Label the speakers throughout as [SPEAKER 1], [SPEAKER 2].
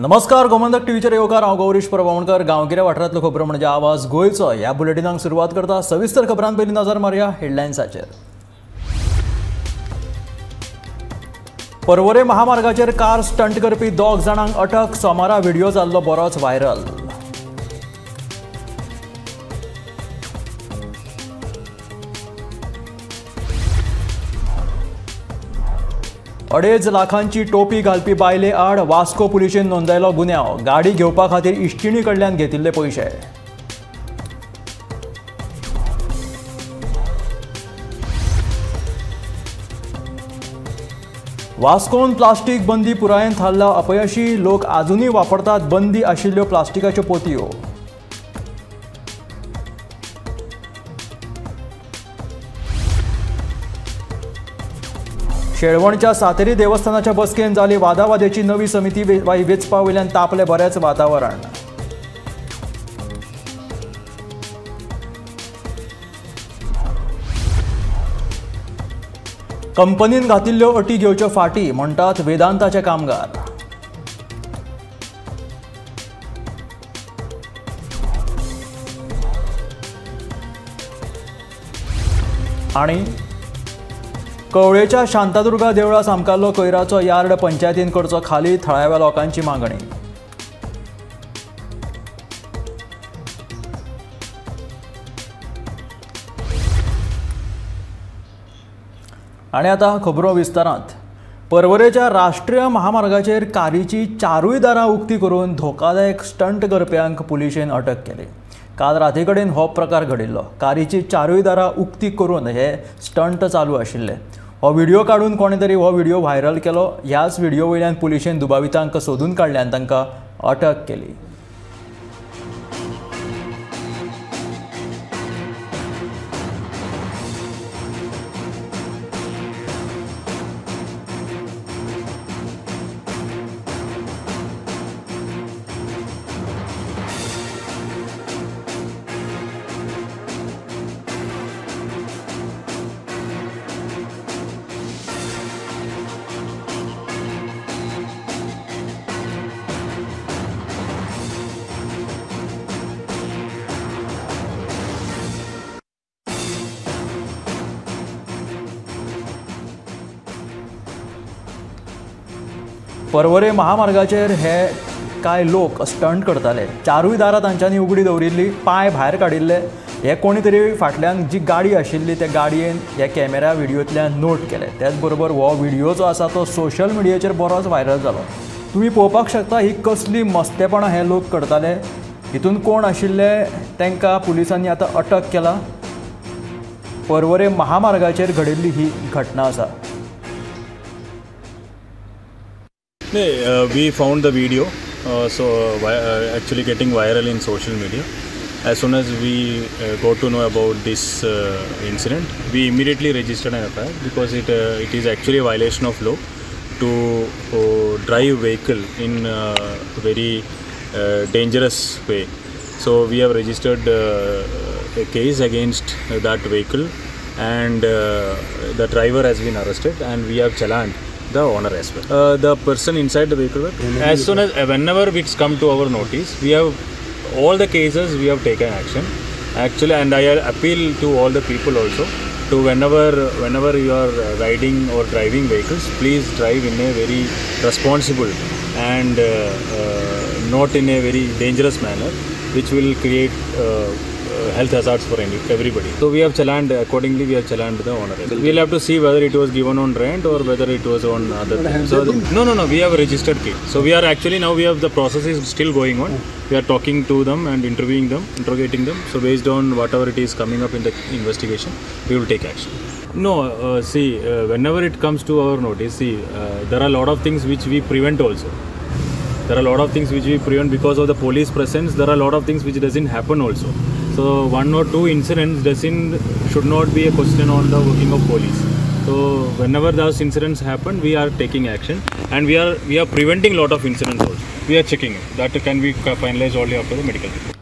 [SPEAKER 1] नमस्कार, गोमंतक टीव्हीचेर येवकार. हांव गौरीश प्रभावणकर. गांवगिऱ्या वाठारांतलो खबरो म्हणजे आवाज गोंयचो. ह्या बुलेटिनाक सुरवात करता. सविस्तर खबरां पयलीं नजर मारया हेडलायन्साचेर. पर्वरे महामार्गाचेर कार स्टंट करपी 2 जाणांक अटक. सोमारा व्हिडिओ जाल्लो बरोच व्हायरल. अडेज लाखांची टोपी घालपी बायले आड वास्को पुलिशेन नोंदयलो गुन्यांव. गाडी घेवपा खातीर इश्टिणी कडल्यान घेतिल्ले पयशे. वास्कोन प्लास्टीक बंदी पुरायेन थारला अपयशी. लोक आजुनूय वापरतात बंदी आशिल्ल्यो प्लास्टिकाच्यो पोतयो. शेळवणच्या सातेरी देवस्थानाच्या बसकेन जाली वादावादेची नवी समिती वेंचपा वयल्यान तापलें बरेंच वातावरण. कंपनीन घातिल्ल्यो अटी घेवच्यो फाटी म्हणटात वेदांताचे कामगार. आनी कवळेच्या शांतादुर्गा देवळा सामकारलो कोयराचो यार्ड पंचायतीन करचो खाली. थळाव्या लोकांची मागणी. आनी आतां खबरो विस्तारांत. पर्वरेच्या राष्ट्रीय महामार्गाचेर कारीची 4 दारां उक्ती करून धोकादायक स्टंट करप्यांक पुलिशेन अटक केली. काल राती कडेन हो प्रकार घडिल्लो. कारीची 4 दारां उक्ती करून हे स्टंट चालू आशिल्ले. हो व्हिडिओ काडून कोणे तरी हो व्हिडिओ व्हायरल केलो. ह्याच व्हिडिओ वयल्यान पुलिशेन दुबावितांक सोदून काडले आनी तांकां अटक केली. पर्वरे महामार्गाचेर हे कांय लोक स्टंट करताले. 4 दारां तांच्यांनी उगडी दवरिल्ली, पांय भायर काडिल्ले. हे कोणी तरी फाटल्यान जी गाडी आशिल्ली त्या गाडयेन ह्या कॅमेरा व्हिडियोंतल्यान नोट केले. त्याच बरोबर हो व्हिडिओ जो आसा तो सोशल मिडियाचेर बरोच व्हायरल जालो. तुमी पळोवपाक शकता ही कसली मस्तेपणां हे लोक करताले. हितून कोण आशिल्ले तांकां पुलिसांनी आतां अटक केला. पर्वरे महामार्गाचेर घडिल्ली ही घटना आसा.
[SPEAKER 2] We found the video, actually getting viral in social media. As soon as we got to know about this incident, we immediately registered an FIR because it is actually a violation of law to drive vehicle in a very dangerous way. So we have registered a case against that vehicle, and the driver has been arrested, and we have challaned the owner as well. The person inside the vehicle, as soon as whenever it's come to our notice, we have all the cases we have taken action actually, and I appeal to all the people also to whenever you are riding or driving vehicles, please drive in a very responsible and not in a very dangerous manner, which will create health hazards for everybody. So we have challaned accordingly. We have challaned the owner. We'll have to see whether it was given on rent or whether it was on other things. So no, we have a registered case. So we are actually now we have the process is still going on. We are talking to them and interviewing them, interrogating them. So based on whatever it is coming up in the investigation, we will take action. No, see, whenever it comes to our notice, see, there are a lot of things which we prevent also. There are a lot of things which we prevent because of the police presence. There are a lot of things which doesn't happen also. So 1 or 2 incidents should not be a question on the working of police. So whenever those incidents happen, we are taking action, and we are preventing lot of incidents also. We are checking it. That can be finalized only after the medical report.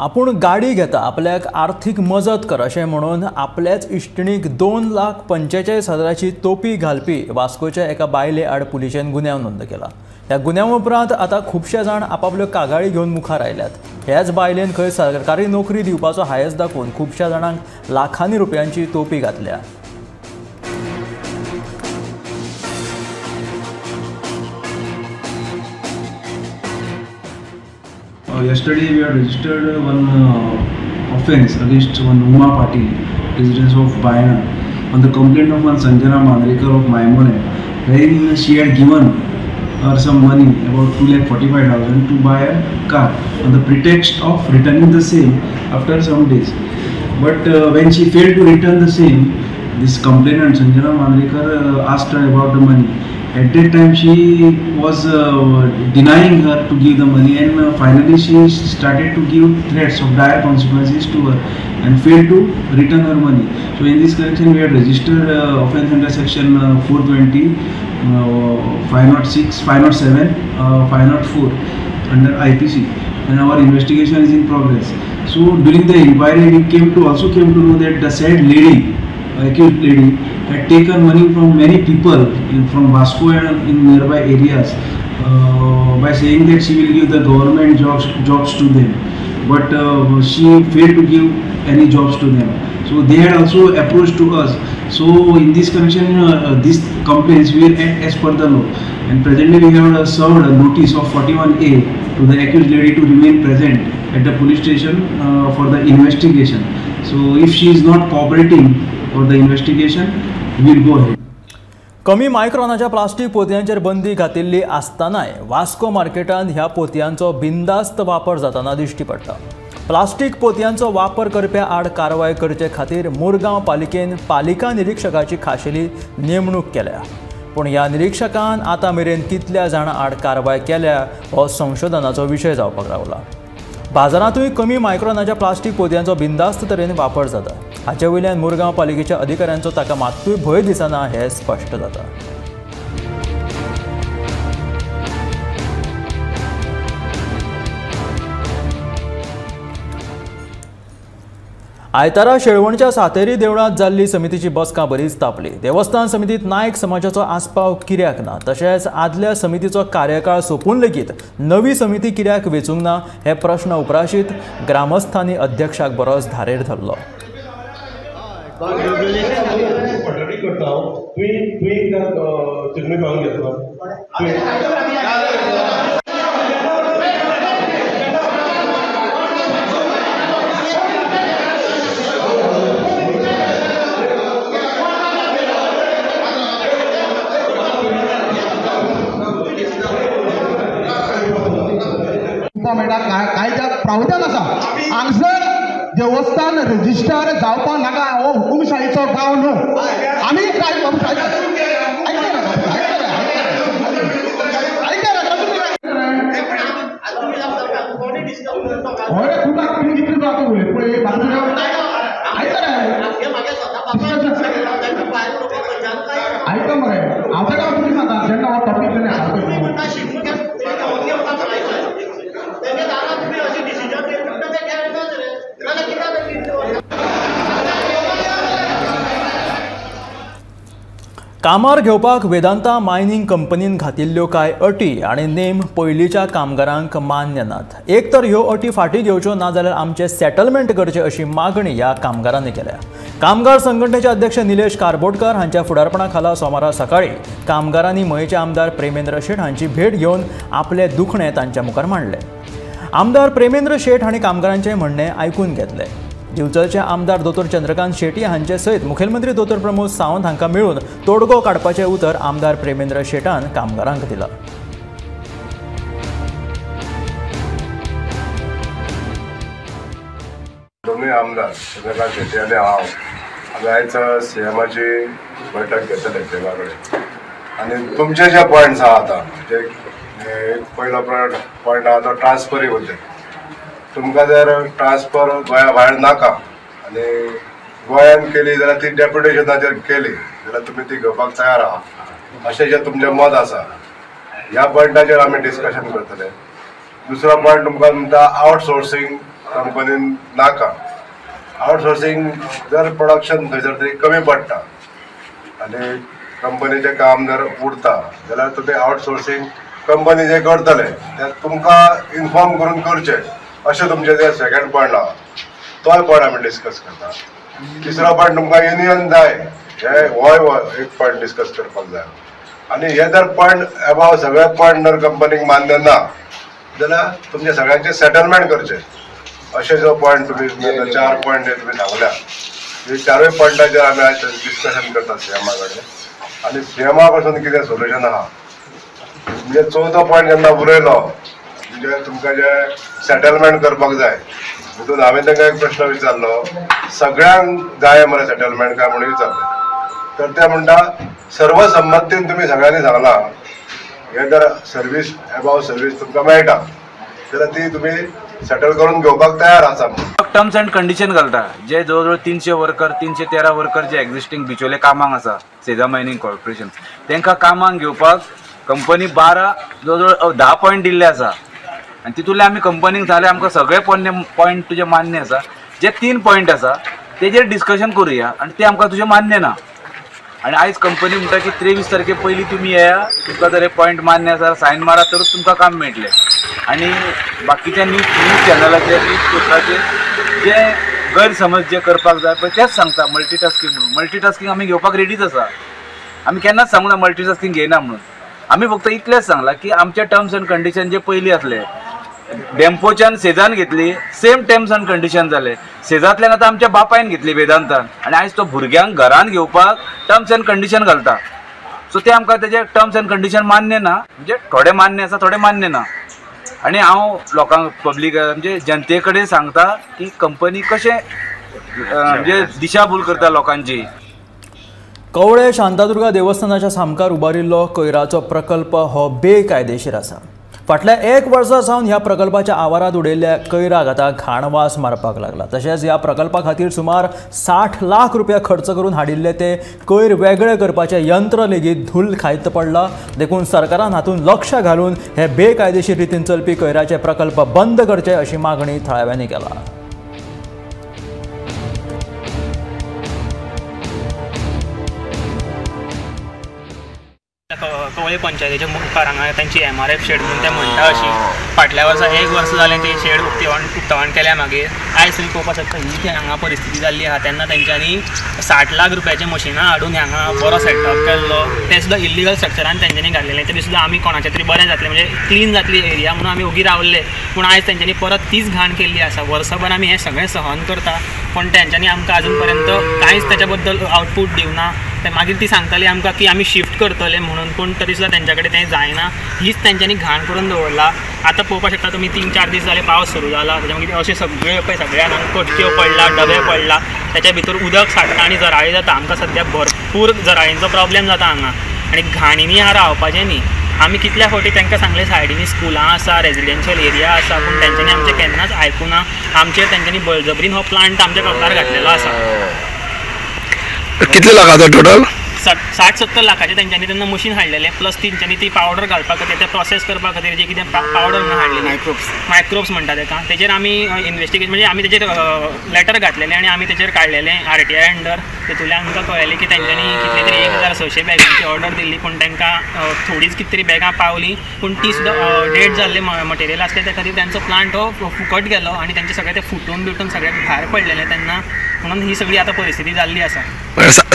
[SPEAKER 1] आपूण गाडी घेता आपल्याक आर्थीक मजत कर अशें म्हणून आपल्याच इश्टिणीक 2,45,000 तोपी घालपी वास्कोच्या एका बायले आड पुलिशेन गुन्यांव नोंद केला. ह्या गुन्यांवा उपरांत आतां खुबशे जाण आपापल्यो कागाळी घेवन मुखार आयल्यात. ह्याच बायलेन खंय सरकारी नोकरी दिवपाचो हायस दाखोवन खुबश्या जाणांक लाखांनी रुपयांची तोपी घातल्या.
[SPEAKER 3] Yesterday we had registered one offence against one Uma Patil, resident of Bayana, on the complaint of one Sanjana Mandrekar of Maimone, wherein she had given her some money, about 2,45,000, to buy a car on the pretext of returning the same after some days. But when she failed to return the same, this complainant Sanjana Mandrekar asked her about the money. At that time she was denying her to give the money, and finally she started to give threats of dire consequences to her and failed to return her money. So in this connection we had registered offence under section 420, 506, 507, 504 under IPC, and our investigation is in progress. So during the inquiry we also came to know that the said lady, accused lady, had taken money from many people from Vasco and in nearby areas by saying that she will give the government jobs to them, but she failed to give any jobs to them. So they had also approached to us. So in this connection, these complaints will act as per the law, and presently we have served a notice of 41A to the accused lady to remain present at the police station for the investigation. So if she is not cooperating for the investigation, we will go ahead.
[SPEAKER 1] कमी मायक्रॉनाच्या plastic पोतयांचेर बंदी घातिल्ली आसतनाय वास्को मार्केटांत ह्या पोतयांचो बिंदास्त वापर जातना दिश्टी पडटा. Plastic पोतयांचो वापर करप्या आड कारवाय करचे खातीर मुरगांव पालिकेन पालिका निरीक्षकाची खाशेली नेमणूक केल्या. पूण ह्या निरीक्षकान आतां मेरेन कितल्या जाणां आड कारवाय केल्या हो संशोधनाचो विशय जावपाक रावला. बाजारांतूय कमी मायक्रॉनाच्या प्लास्टीक पोतयांचो बिंदास्त तरेन वापर जाता. हाचे वयल्यान मुरगांव पालिकेच्या अधिकाऱ्यांचो ताका मात्तूय भंय दिसना हें स्पश्ट जाता. आयतारा शेळवणच्या सातेरी देवळांत जाल्ली समितीची बसका बरीच तापली. देवस्थान समितीत नायक समाजाचो आस्पाव कित्याक ना, तशेंच आदल्या समितीचो कार्यकाळ सोंपून लेगीत नवी समिती कित्याक वेंचूंक ना हे प्रश्न उप्राशीत ग्रामस्थांनी अध्यक्षाक बरोच धारेर धरलो.
[SPEAKER 4] कायद्याक प्रावधान आसा. हांगसर देवस्थान रजिस्टर जावपाक नाका, हो हुकुमशाहीचो गांव न्हू. आमी काय आयका मरे हांव ताका तुमी सांगता जेन्ना हो टॉपीक
[SPEAKER 1] कामार घेवपाक वेदांता मायनिंग कंपनीन घातिल्ल्यो कांय अटी आनी नेम पयलींच्या कामगारांक मान्य नात. एक तर ह्यो अटी फाटीं घेवच्यो ना जाल्यार आमचें सेटलमेंट करचें अशी मागणी ह्या कामगारांनी केल्या. कामगार संघटनेचे अध्यक्ष निलेश कारबोटकर हांच्या फुडारपणा खाला सोमारा सकाळीं कामगारांनी मयेचे आमदार प्रेमेंद्र शेट हांची भेट घेवन आपलें दुखणें तांच्या मुखार मांडलें. आमदार प्रेमेंद्र शेट हांणी कामगारांचें म्हणणें आयकून घेतलें. दिवचलचे आमदार दोतोर चंद्रकांत शेटी हांचे सयत मुखेलमंत्री दोतोर प्रमोद सावंत हांकां मेळून तोडगो काडपाचें उतर आमदार प्रेमेंद्र शेटान कामगारांक दिलां.
[SPEAKER 5] दोनूय आमदार चंद्रकांत शेटी आनी हांव आमी आयज सीएमाची बैठक घेतले तेगा कडेन आनी तुमचे जे पॉयंट्स आहा आतां, जे एक पयलो पॉयंट आहा तो ट्रान्सफरी बद्दल. तुमकां जर ट्रान्सफर गोंया भायर नाका आनी गोंयान केली जाल्यार ती डेप्युटेशनाचेर केली जाल्यार तुमी ती घेवपाक तयार आहा अशें जें तुमचें मत आसा ह्या पॉयंटाचेर आमी डिस्कशन करतले. दुसरो पॉयंट तुमकां म्हणटा आवटसोर्सिंग कंपनीन नाका. आवटसोर्सिंग जर प्रोडक्शन थंयसर तरी कमी पडटा आनी कंपनीचें काम जर उरता जाल्यार तुमी आवटसोर्सिंग कंपनी जे करतले ते तुमकां इन्फॉर्म करून करचें अशें तुमचें जे सेकंड पॉयंट आहा तोय पॉयंट आमी डिस्कस करता. तिसरो पॉयंट तुमकां युनियन जाय हे होय एक पॉयंट डिस्कस करपाक जाय. आनी हे जर पॉयंट एबाव सगळे पॉयंट जर कंपनीक मान्य ना जाल्यार तुमचे सगळ्यांचे सेटलमेंट करचें अशें जो पॉयंट तुमी 4 पॉयंट जे तुमी सांगल्या हे 4 पॉयंटाचेर आमी आयज डिस्कशन करता सीएमा कडेन आनी सीएमा पासून कितें सोल्युशन आहा. म्हणजे चवथो पॉयंट जेन्ना उलयलो म्हणजे तुमकां जे सेटलमेंट करपाक जाय तितून हांवें तांकां एक प्रश्न विचारलो सगळ्यांक जाय मरे सेटलमेंट काय म्हणून विचारलें तर ते म्हणटा सर्वसंमतीन तुमी सगळ्यांनी सांगलां हे जर सर्वीस एबाव सर्वीस तुमकां मेळटा जाल्यार ती तुमी सेटल करून घेवपाक तयार आसा.
[SPEAKER 6] टर्म्स अँड कंडिशन घालता जे जवळ जवळ 300 वर्कर 313 वर्कर जे एक्झिस्टींग बिचोले कामाक आसा सेजा मायनींग कॉर्पोरेशन तांकां कामाक घेवपाक कंपनी 12 जवळ जवळ 10 पॉयंट दिल्ले आसा आनी तितूंतले आमी कंपनीक सांगलें आमकां सगळे पॉयंट तुजे मान्य आसा, जे 3 पॉयंट आसा तेजेर डिस्कशन करुया आनी ते आमकां तुजें मान्य ना. आनी आयज कंपनी म्हणटा की 23 तारखे पयलीं तुमी येया, तुमकां जर हे पॉयंट मान्य आसा सायन मारा तरच तुमकां काम मेळटलें. आनी बाकीच्या न्यूज चॅनलाचेर न्यूज पेपराचेर जे गैरसमज जे करपाक जाय पळय तेच सांगता मल्टीटास्कींग म्हणून. मल्टीटास्कींग आमी घेवपाक रेडीच आसा, आमी केन्नाच सांगूना मल्टीटास्कींग घेयना म्हणून. आमी फक्त इतलेंच सांगलां की आमचे टर्म्स अँड कंडिशन जे पयलीं आसले डेम्पोच्यान सेजान घेतली सेम टर्म्स अँड कंडिशन जाले, सेजांतल्यान आतां आमच्या बापायन घेतली वेदांतान आनी आयज तो भुरग्यांक घरान घेवपाक टर्म्स अँड कंडिशन घालता. सो ते आमकां तेजे टर्म्स अँड कंडिशन मान्य ना, म्हणजे थोडे मान्य आसा थोडे मान्य ना. आनी हांव लोकांक पब्लीक म्हणजे जनते कडेन सांगता की कंपनी कशें म्हणजे दिशाभूल करता लोकांची.
[SPEAKER 1] कवळे शांतादुर्गा देवस्थानाच्या सामकार उबारिल्लो कोयराचो प्रकल्प हो बेकायदेशीर आसा. फाटल्या 1 वर्सा सावन ह्या प्रकल्पाच्या आवारांत उडयल्ल्या कोयराक आतां घाणवास मारपाक लागला. तशेंच ह्या प्रकल्पा खातीर सुमार 60 लाख रुपया खर्च करून हाडिल्ले ते कोयर वेगळे करपाचें यंत्र लेगीत धूल खायत पडला. देखून सरकारान हातूंत लक्ष घालून हे बेकायदेशीर रितीन चलपी कोयराचे प्रकल्प बंद करचे अशी मागणी थळाव्यांनी केला.
[SPEAKER 7] कवळे पंचायतीच्या मुखार हांगा तांची MRF shade म्हणून ते म्हणटा अशी फाटल्या वर्सा 1 वर्स जालें ते शेड उक्तावण केल्या मागीर आयज तुमी पळोवपाक शकता ही हांगा परिस्थिती जाल्ली आहा. तेन्ना तेंच्यांनी 60 लाख रुपयाची मशिनां हाडून हांगा बरो सेटअप केल्लो, तें सुद्दां इल्लिगल स्ट्रक्चरान तेंच्यांनी घातलेलें, तरी सुद्दां आमी कोणाचें तरी बरें जातलें म्हणजे क्लीन जातली एरिया म्हणून आमी ओगी रावले, पूण आयज तेंच्यांनी परत तीच घाण केल्ली आसा. वर्सभर आमी हें सगळें सहन करता पूण तेंच्यांनी आमकां आजून पर्यंत कांयच तेच्या बद्दल आवटपूट दिवना. मागीर ती सांगताली आमकां की आमी शिफ्ट करतले म्हणून, पूण तरी सुद्दां तेंच्या कडेन तें जायना. हीच तेंच्यांनी घाण करून दवरला. आतां पळोवपाक शकता तुमी 3-4 दीस जाले पावस सुरू जाला, तेच्या मागीर अशे सगळे पळय सगळ्या हांगा कटक्यो पडला, डबे पडला, तेच्या भितर उदक साठता आनी जराळी जाता. आमकां सद्या भरपूर जराळींचो प्रॉब्लेम जाता हांगा आनी घाणींनी हांगा रावपाचें न्ही. आमी कितल्या फावटी तांकां सांगलें सायडींनी स्कुलां आसा, रेजिडेन्शियल एरिया आसा, पूण तेंच्यांनी आमचें केन्नाच आयकुना. आमचेर तेंच्यांनी बळजबरीन हो प्लांट आमच्या कपलार घातलेलो आसा.
[SPEAKER 8] कितले लाखाचो टोटल?
[SPEAKER 7] 60-70 लाखाचें तेंच्यांनी तेन्ना मशीन हाडलेलें, प्लस तेंच्यांनी ती पावडर घालपा खातीर ते प्रोसेस करपा खातीर जे कितें पावडर म्हणून हाडलेली मायक्रोब्स म्हणटा तेका, तेजेर आमी इन्वेस्टिगेशन म्हणजे आमी तेजेर लेटर घातलेलें आनी आमी तेजेर काडलेलें RTI under. तितूंतल्यान आमकां कळ्ळें की तेंच्यांनी कितले तरी 1600 बॅगांची ऑर्डर दिल्ली, पूण तांकां थोडीच कितें तरी बॅगां पावलीं, पूण ती सुद्दां डेट जाल्लें मटेरियल आसलें त्या खातीर तेंचो प्लांट हो फुकट गेलो आनी तेंचें सगळें तें फुटून बिटून सगळें भायर पडलेलें तेन्ना, म्हणून ही सगळी आतां परिस्थिती जाल्ली आसा.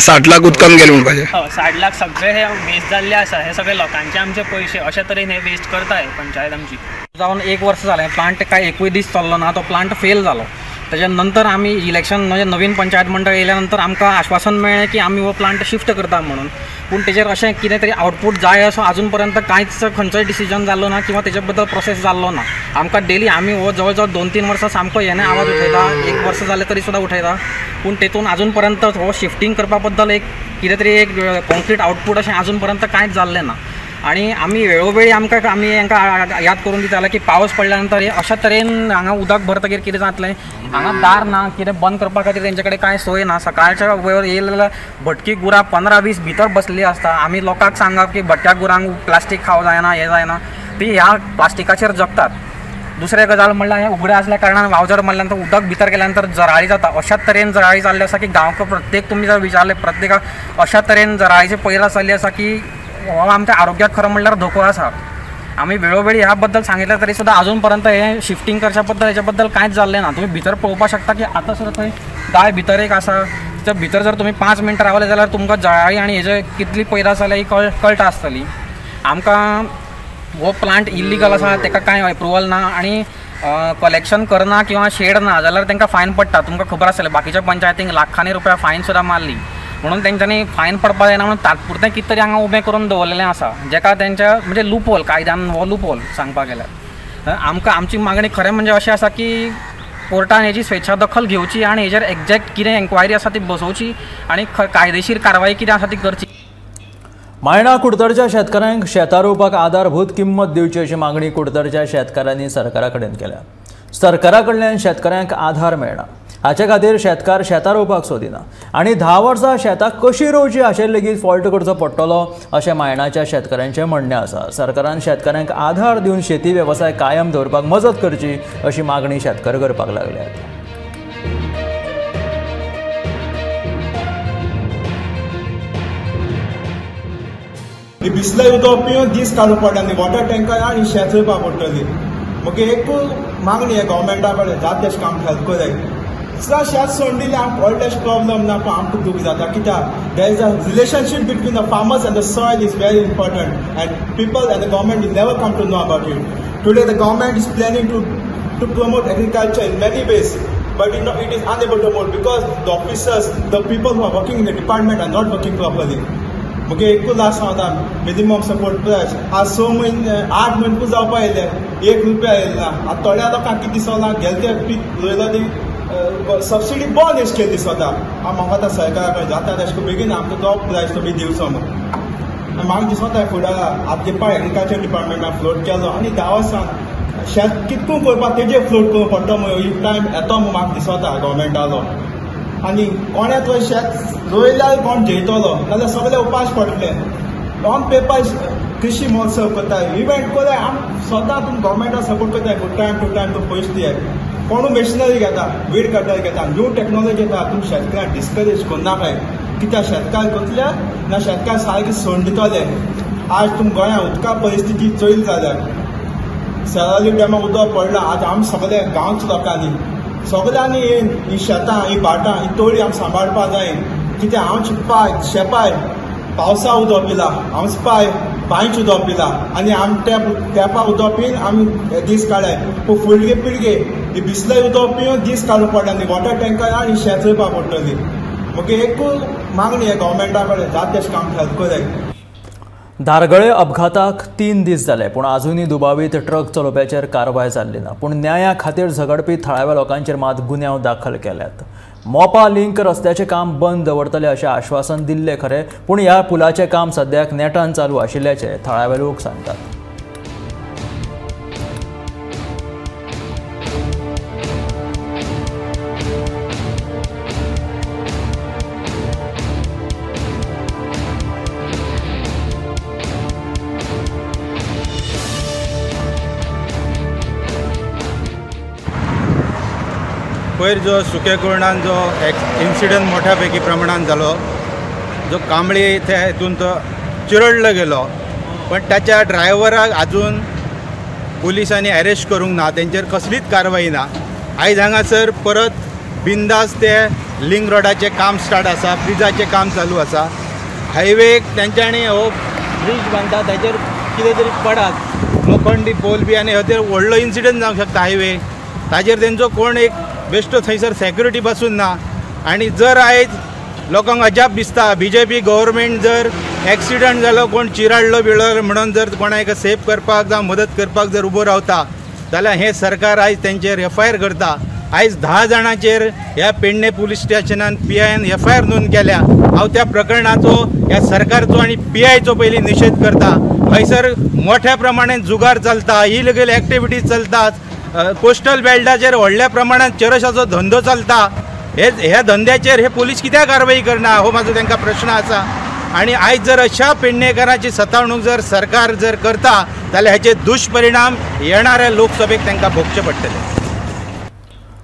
[SPEAKER 8] 60 लाख उदकान गेले म्हणपाचें?
[SPEAKER 7] हय, 60 लाख सगळे हे वेस्ट जाल्ले आसा. हे सगळे लोकांचे आमचे पयशे अशा तरेन हे वेस्ट करता पंचायत आमची.
[SPEAKER 9] जावन 1 वर्स जालें प्लांट काय एकूय दीस चल्लो ना, तो प्लांट फेल जालो. तेच्या नंतर आमी इलेक्शन म्हणजे नवीन पंचायत मंडळ येयल्या नंतर आमकां आश्वासन मेळ्ळें की आमी हो प्लांट शिफ्ट करता म्हणून, पूण तेजेर अशें कितें तरी आवटपूट जाय असो आजून पर्यंत कांयच खंयचोय डिसिजन जाल्लो ना किंवा तेजे बद्दल प्रोसेस जाल्लो ना. आमकां डेली आमी हो जवळ जवळ 2-3 वर्सां सामको हेणे आवाज उठयता, 1 वर्स जालें तरी सुद्दां उठयता, पूण तेतून आजून पर्यंत हो शिफ्टींग करपा बद्दल एक कितें तरी एक कॉन्क्रीट आवटपूट अशें आजून पर्यंत कांयच जाल्लें ना. आनी आमी वेळोवेळी आमकां आमी हांकां याद करून दिताले की पावस पडल्या नंतर अशा तरेन हांगा उदक भरतकीर कितें जातलें, हांगा दार ना, कितें बंद करपा खातीर तेंचे कडेन कांय सोय ना. सकाळच्या वेळार येयलेल्या भटकी गुरां 15-20 भितर बसलेली आसता. आमी लोकांक सांगप की भटक्या गुरांक प्लास्टीक खावं जायना, हें जायना, ती ह्या प्लास्टिकाचेर जगतात. दुसरें गजाल म्हणल्यार हें उगडें आसल्या कारणान वावझड मारल्या नंतर उदक भितर गेल्या नंतर जराळी जाता. अशा तरेन जराळी जाल्ली आसा की गांवक प्रत्येक तुमी जर विचारलें प्रत्येकाक अशा तरेन जराळीची पैरा जाल्ली आसा की हो आमच्या आरोग्याक खरें म्हणल्यार धोको आसा. आमी वेळोवेळी ह्या बद्दल सांगितलं तरी सुद्दां अजून पर्यंत हे शिफ्टिंग करच्या बद्दल हेच्या बद्दल कांयच जाल्लें ना. तुमी भितर पळोवपाक शकता की आतां सुद्दां थंय गाय भितर एक आसा, तर भितर जर तुमी 5 मिनटां रावले जाल्यार तुमकां जळारी आनी हेजे कितली पैदास जाल्या ही कळटा आसतली. आमकां हो प्लांट इल्लीगल आसा, ताका कांय एप्रुवल ना आनी कलेक्शन करना किंवा शेड ना जाल्यार तांकां फायन पडटा. तुमकां खबर आसतलें बाकीच्या पंचायतींक लाखांनी रुपया फायन सुद्दां मारली, म्हणून तेंच्यांनी फायन पडपा जायना म्हणून तात्पुरतें कितें तरी हांगा उबें करून दवरलेलें आसा, जेका तेंच्या म्हणजे लूपहोल, कायद्यान हो लूपहोल सांगपाक गेल्यार. आमकां आमची मागणी खरें म्हणजे अशें आसा की कोर्टान हेजी स्वेच्छा दखल घेवची आनी हेजेर एग्जॅक्ट कितें एन्क्वायरी आसा ती बसोवची आनी कायदेशीर कारवाई कितें आसा ती करची.
[SPEAKER 1] मायणा कुडतरच्या शेतकारांक शेतां रोवपाक आधारभूत किंमत दिवची अशी मागणी कुडतरच्या शेतकारांनी सरकारा कडेन केल्या. सरकारा कडल्यान शेतकऱ्यांक आधार मेळना, हाचे खातीर शेतकार शेतां रोवपाक सोदिना आनी 10 वर्सां शेतां कशीं रोवची हाचेर लेगीत फॉल्ट करचो पडटलो अशें मायणाच्या शेतकऱ्यांचें म्हणणें आसा. सरकारान शेतकऱ्यांक आधार दिवन शेती वेवसाय कायम दवरपाक मजत करची अशी मागणी शेतकार करपाक लागल्यात.
[SPEAKER 10] बिसलें उदक पिवन दीस काडूंक पडटा न्ही, वॉटर टँकर आनी शेत रोवपाक पडटली. मागीर एक मागणी आहे गव्हर्मेंटा कडेन जाता तशें काम हेल्प कराय. दुसरा शेत सोडून दिलें आमकां व्हडलें अशें प्रॉब्लम ना, पूण आमकां दूख जाता कित्याक there is a relationship between the farmers and the soil is very important and people and the government will never come to know about it. Today the government is planning to promote agriculture in many ways, but it is unable to promote because the officers, the people who are working in the department are not working properly. मगे एकूच last सांगता, minimum support प्रायस आज 6 म्हयने 8 म्हयने पूण जावपा येयले, 1 रुपया येयले ना. आतां थोड्या लोकांक कितें दिसना गेले ते पीक रोयलो ती सबसिडी बंद एश केली दिसता. हांव म्हाका आतां सरकारा कडेन जाता तशें करून बेगीन आमकां तो प्रायस तो बी दिवचो म्हूण म्हाका दिसता. फुडाराक आतां पळय एग्रीकल्चर डिपार्टमेंटान फ्लोट केलो आनी 10 वर्सां शेत कितकून करपाक तेजेर फ्लोट करूंक पडटलो म्हूण एक टायम येतो म्हूण म्हाका दिसता गव्हर्मेंटालो. आनी कोणें थंय शेत रोयल्यार कोण जेयतलो, नाजाल्यार सगळे उपास पडटले. ऑन पेपर कृषी महोत्सव करता, इव्हेंट कोराय, आम सदां तुमी गव्हर्मेंटाक सपोर्ट करताय, टायम टू टायम तुमी पयशे दियाय. कोणू मशिनरी घेता, वीड कटर घेता, न्यू टॅक्नोलॉजी घेता, तुमी शेतकारांक डिस्करेज करनाकाय. कित्याक शेतकार करतले ना शेतकार सारके सोडून दितले. आज तुमी गोंयांत उदका परिस्थिती चोयली जाल्यार सेरावली डॅमाक उदक पडलां. आज आमी सगळे गांवच्या लोकांनी सगळ्यांनी येवन ही शेतां, ही भाटां, ही तोळी आमी सांबाळपाक जाय. कित्याक आमचे पांय शेपाय पावसा उदक पिला, आमचे पांय बांयचें उदक पिला आनी आमी टॅपा उदक पिवन आमी दीस काडले. पूण फुडले पिळगे ही बिसलें उदक पिवन दीस काडूंक पडटा न्ही, वॉटर टँकर आनी शेत रोवपाक पडटली. मागीर एक मागणी आहे गव्हर्मेंटा कडेन जाता तशें काम हेल्प कराय.
[SPEAKER 1] धारगळे अपघाताक 3 दीस जाले, पूण आजुनूय दुबावीत ट्रक चलोवप्याचेर कारवाय जाल्ली ना. पूण न्याया खातीर झगडपी थळाव्या लोकांचेर मात गुन्यांव दाखल केल्यात. मोपा लिंक रस्त्याचें काम बंद दवरतले अशें आश्वासन दिल्लें खरें, पूण ह्या पुलाचें काम सद्याक नेटान चालू आशिल्ल्याचें थळावे लोक सांगतात.
[SPEAKER 11] पयर जो सुके कुर्णान जो इन्सिडंट मोठ्या पैकी प्रमाणान जालो, जो कांबळी त्या हितून तो चिरडलो गेलो, पण ताच्या ड्रायव्हराक आजून पुलिसांनी अरेस्ट करूंक ना, तेंचेर कसलीच कारवाई ना. आयज हांगासर परत बिंदास ते लिंक रोडाचें काम स्टार्ट आसा, ब्रिजाचें काम चालू आसा. हायवेक तेंच्यांनी हो ब्रीज बांदता ताचेर कितें तरी पडात लोखंडी पोल बी आनी हो ते व्हडलो इन्सिडंट जावंक शकता हायवे, ताचेर तेंचो कोण एक बेश्टो थंयसर सेक्युरिटी पासून ना. आनी जर आयज लोकांक अजाप दिसता, बीजेपी गव्हर्मेंट जर एक्सिडंट जालो कोण चिराडलो बिळलो म्हणून जर कोणाक सेफ करपाक जावं मदत करपाक जर उबो रावता जाल्यार हें सरकार आयज तेंचेर एफ I R करता. आयज 10 जाणांचेर ह्या पेडणे पुलीस स्टेशनान P I N F I R नोंद केल्या. हांव त्या प्रकरणाचो ह्या सरकारचो आनी पी आयचो पयलीं निशेध करता. हयसर मोठ्या प्रमाणान जुगार चलता, इलिगल एक्टिविटीज चलतात, कोस्टल बेल्टाचेर व्हडल्या प्रमाणात चरसाचो धंदो चलता. हे ह्या धंद्याचेर हे पोलीस कित्याक कारवाई करना हो म्हाजो तांकां प्रश्न आसा. आनी आयज जर अशा पेडणेकारांची सतावणूक जर सरकार जर करता जाल्यार हेचे दुश्परिणाम येणाऱ्या लोकसभेक तांकां भोगचे पडटले.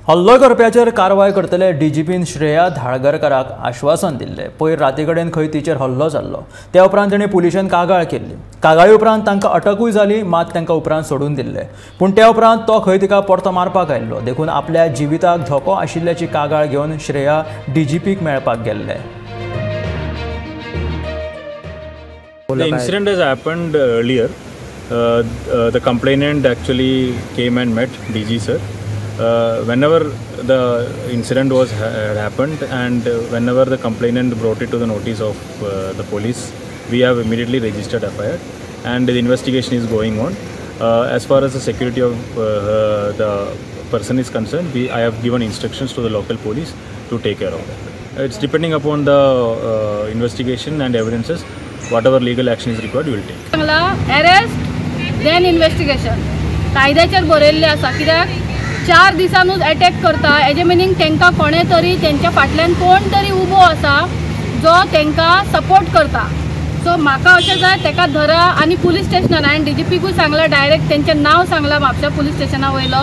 [SPEAKER 1] हल्लो करप्याचेर कारवाय करतले डीजीपीन श्रेया धाळगरकराक आश्वासन दिल्लें. पयर राती कडेन खंय तिचेर हल्लो जाल्लो. त्या उपरांत तिणें पुलिशेन कागाळ केल्ली. कागाळी उपरांत तांकां अटकूय जाली, मात तांकां उपरांत सोडून दिल्ले. पूण त्या उपरांत तो खंय तिका परतो मारपाक आयिल्लो. देखून आपल्या जिविताक धोको आशिल्ल्याची कागाळ घेवन श्रेया डीजीपीक मेळपाक गेल्ले.
[SPEAKER 2] The incident has happened earlier. The complainant actually came and met DG sir. Whenever the incident was had happened and whenever the complainant brought it to the notice of the police, we have immediately registered FIR and the investigation is going on. As far as the security of the person is concerned, I have given instructions to the local police to take care of that. It's depending upon the investigation and evidences, whatever legal action is required, we will take.
[SPEAKER 12] Arrest, then investigation. कायद्याचेर बरयल्लें आसा कित्याक 4 दिसांनूच attack करता हेजें meaning तांकां कोणें तरी तेंच्या फाटल्यान कोण तरी उबो आसा जो तांकां सपोर्ट करता. सो म्हाका अशें जाय ताका धरा आनी पुलीस स्टेशनान हांवें डीजीपीकूय सांगलां, डायरेक्ट तेंचें नांव सांगलां म्हापशा पुलीस स्टेशना वयलो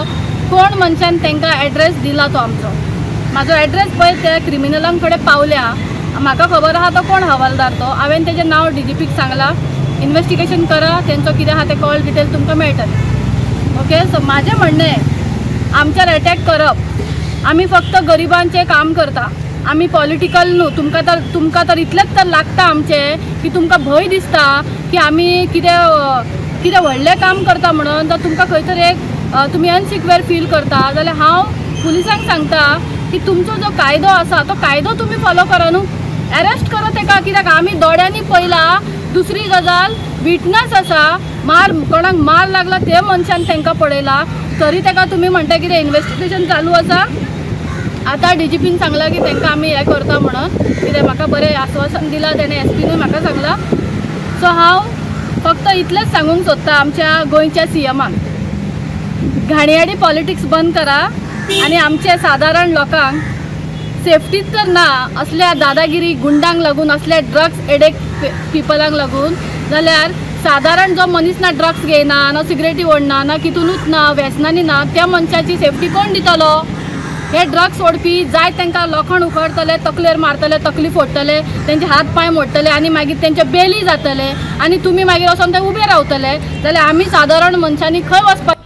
[SPEAKER 12] कोण मनशान तांकां एड्रेस दिला तो आमचो. म्हाजो एड्रेस पळय त्या क्रिमिनलां कडेन पावल्या, म्हाका खबर आहा तो कोण हवालदार तो. हांवें तेजें नांव डीजीपीक सांगलां, इन्वेस्टिगेशन करा, तेंचो कितें आहा तें कॉल डिटेल तुमकां मेळटलें. ओके, सो म्हाजें म्हणणें आमचेर अटॅक करप, आमी फक्त गरिबांचें काम करता, आमी पॉलिटिकल न्हू. तुमकां तर इतलेंच तर लागता आमचें की तुमकां भंय दिसता की आमी कितें कितें व्हडलें काम करता म्हणून, तर तुमकां खंय तरी एक तुमी अनसिक्युअर फील करता. जाल्यार हांव पुलिसांक सांगता की तुमचो जो कायदो आसा तो कायदो तुमी फॉलो करा न्हू, अरेस्ट करा तेका, कित्याक आमी दोळ्यांनी पळयला. दुसरी गजाल, विटनस आसा, मार कोणाक मार लागला ते मनशान तांकां पळयला, तरी ताका तुमी म्हणटा कितें इन्वेस्टिगेशन चालू आसा. आतां डीजीपीन सांगलां की तांकां आमी हें करता म्हणून, कितें म्हाका बरें आस्वासन दिलां तेणें, एसपीनूय म्हाका सांगलां. सो हांव फक्त इतलेंच सांगूंक सोदता आमच्या गोंयच्या सीएमाक, घाणयाडी पॉलिटिक्स बंद करा आनी आमचे सादारण लोकांक सेफ्टीच तर ना असल्या दादागिरी गुंडांक लागून, असल्या ड्रग्स एडिक्ट पिपलांक लागून. जाल्यार सादारण जो मनीस ना ड्रग्स घेयना, ना सिगरेटी ओडना, ना कितूनूच ना, व्यसनांनी ना, त्या मनशाची सेफ्टी कोण दितलो? हे ड्रग्स ओडपी जाय तांकां लोखण उखडतले, तकलेर मारतले, तकली फोडटले, तेंचे हात पांय मोडटले आनी मागीर तेंचे बेली जातले आनी तुमी मागीर वचोन ते उबे रावतले. जाल्यार आमी सादारण मनशांनी खंय वचपाक?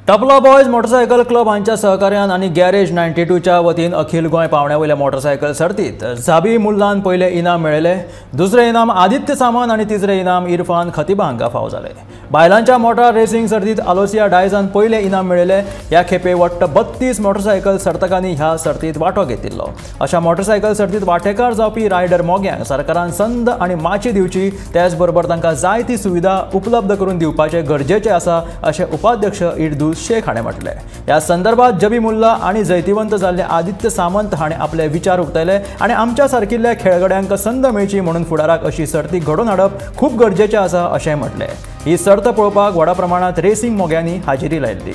[SPEAKER 1] टपला बॉयज मोटरसायकल क्लब हांच्या सहकार्यान आनी गॅरेज 92च्या वतीन अखिल गोंय पावण्या वयल्या मोटरसायकल सर्तीत झाबी मुल्लान पयलें इनाम मेळयलें. दुसरें इनाम आदित्य सामंत आनी तिसरें इनाम इरफान खतिबा हांकां फावो जालें. बायलांच्या मोटार रेसिंग सर्तीत आलोसिया डायजान पयलें इनाम मेळयलें. ह्या खेपे वट्ट 32 मोटरसायकल सर्तकांनी ह्या सर्तीत वांटो घेतिल्लो. अशा मोटरसायकल सर्तीत वांटेकार जावपी रायडर मोग्यांक सरकारान संद आनी माची दिवची, त्याचबरोबर तांकां जाय ती सुविधा उपलब्ध करून दिवपाचें गरजेचें आसा अशें उपाध्यक्ष इर्दूस शेख हाणें म्हटलें. ह्या संदर्भात जबी मुल्ला आनी जैतिवंत जाल्ले आदित्य सामंत हाणें आपले विचार उक्तायले आनी आमच्या सारकिल्ल्या खेळगड्यांक संद मेळची म्हणून फुडाराक अशी सर्ती घडोवन हाडप खूब गरजेचें आसा अशें म्हटलें. ही सर्त पळोवपाक व्हडा प्रमाणांत रेसिंग मोग्यांनी हाजेरी लायिल्ली.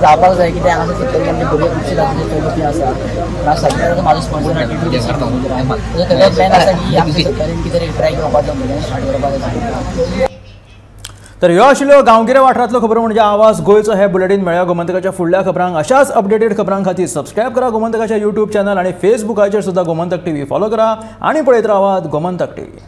[SPEAKER 13] जावपाक जाय कित्याक हांगासर सत्तरी आमचे भुरगे खुबशे जातीचे चलोवपी आसा. सगळ्यांत म्हाजो स्पॉन्सर तेजो प्लॅन आसा की आमचे सत्तरीन कितें तरी ट्राय घेवपाचो भुरग्यांक स्टार्ट करपाक जाय.
[SPEAKER 1] तर ह्यो आशिल्ल्यो गांवगिऱ्या वाठारांतल्यो खबरो म्हणजे आवाज गोंयचो हे बुलेटीन. मेळया गोमंतकाच्या फुडल्या खबरांक. अशाच अपडेटेड खबरां खातीर सबस्क्रायब करा गोमंतकाच्या यूट्यूब चॅनल आनी फेसबुकाचेर सुद्दां गोमंतक टीव्ही फॉलो करा आनी पळयत रावात गोमंतक टीव्ही.